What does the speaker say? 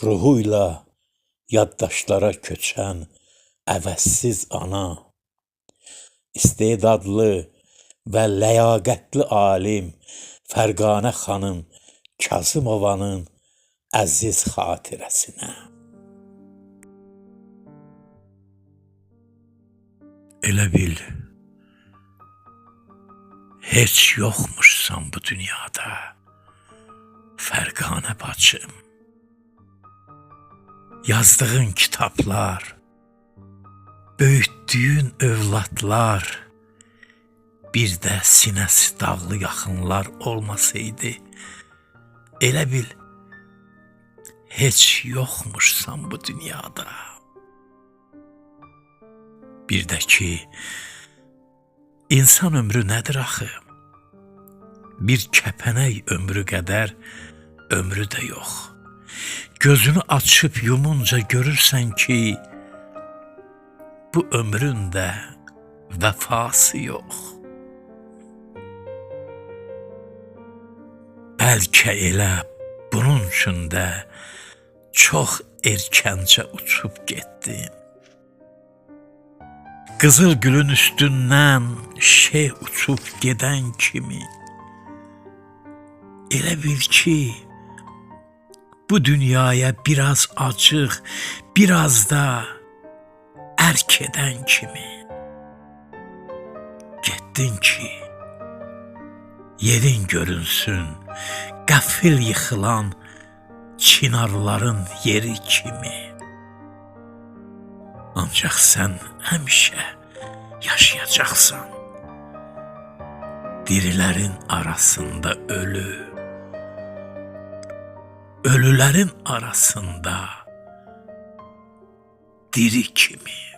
Ruhu ilə yaddaşlara köçən əvəzsiz ana, istedadlı və ləyaqətli alim Fərqanə xanım Kazımovanın əziz xatirəsinə. Elə bil, heç yoxmuşsan bu dünyada, Fərqanə bacım. Yazdığın kitablar, böyütdüyün övladlar, bir də sinəsi dağlı yaxınlar olmasaydı, elə bil, heç yoxmuşsan bu dünyada. Bir də ki, insan ömrü nədir axı? Bir kəpənək ömrü qədər ömrü də yox. Gözünü açıb yumunca görürsən ki, bu ömrün də vəfası yox. Bəlkə elə bunun üçün də çox erkəncə uçub getdin. Qızıl gülün üstündən şeyh uçub gedən kimi. Elə bil ki, bu dünyaya biraz acıq, biraz da ərk edən kimi. Getdin ki, yerin görünsün, qəfil yıxılan çinarların yeri kimi. Ancaq sən həmişə yaşayacaqsan. Dirilərin arasında ölü, ölülərin arasında diri kimi.